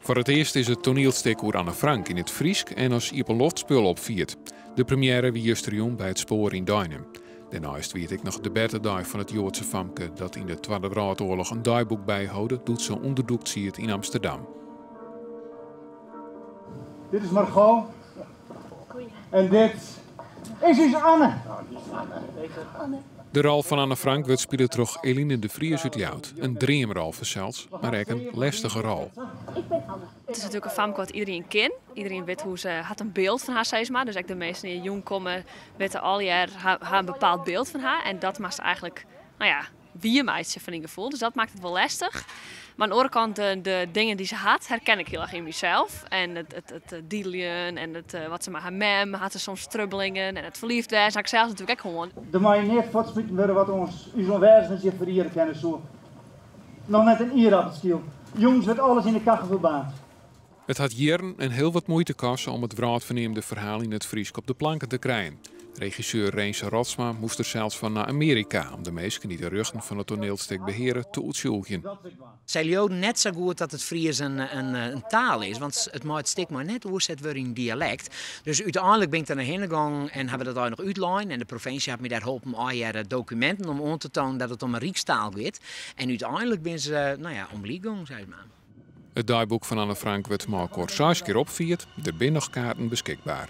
Foar it earst is it toanielstik oer Anne Frank yn it Frysk en as iepenloftspul opfierd. De premjêre wie justerjûn by it Spoar yn Deinum. Dêrneist wie it ek noch de bertedei fan it Joadse famke dat yn de Twadde Wrâldoarloch in deiboek byholde doe't se ûnderdûkt siet yn Amsterdam. Dit is Margot. En dit is ús Anne. De rol fan Anne Frank wurdt spile troch Eline de Vries út Ljouwert. In dreamrol fansels, mar ek in lestige rol. It is natuerlik in famke wat iderien ken. Iderien wit hoe se hat in byld fan har, sis mar. Dus ek de minsken dy't jûn komme, witte allegear ha in bepaald byld fan har. En dat moatst eigentlik, no ja, wiermeitsje fan dyn gefoel. Dus dat makket it wol lestich. Mar oan de oare kant, de dingen dy't se hat, herken ik hiel erch yn mysels. En it dideljen en it, wat se mei har mem hat se soms strubbelingen en it ferliefd wêzen ha ik sels natuerlik ek hân. Der mei neat fuortsmiten wurde wat ons ús oanwêzigens hjir feriere kinne soe. Noch net in ierappelskyl. Jûns wurdt alles yn de kachel ferbaarnd. It hat jierren en hiel wat muoite koste om it wrâldferneamde ferhaal yn it Frysk op de planken te krijen. Regisseur Rense Rotsma moast der sels fan nei Amearika om de minsken dy't de rjochten fan it toanielstik beheare te oertsjûgjen. Sy leauden net sa goed dat it Fries in taal is, want it mei it stik mei net oerset wurde yn dialekt. Dus úteinlik bin ik der nei hinne gongen en hawwe we dat noch útlein. En de provinsje hat my dêr holpen allegearre dokuminten om oan te toanen dat it om in rykstaal giet. En úteinlik binne se, no ja, om lyk gongen, sis mar. It deiboek fan Anne Frank wurdt mei elkoar seis kear opfierd. Der binne noch kaarten beskikber.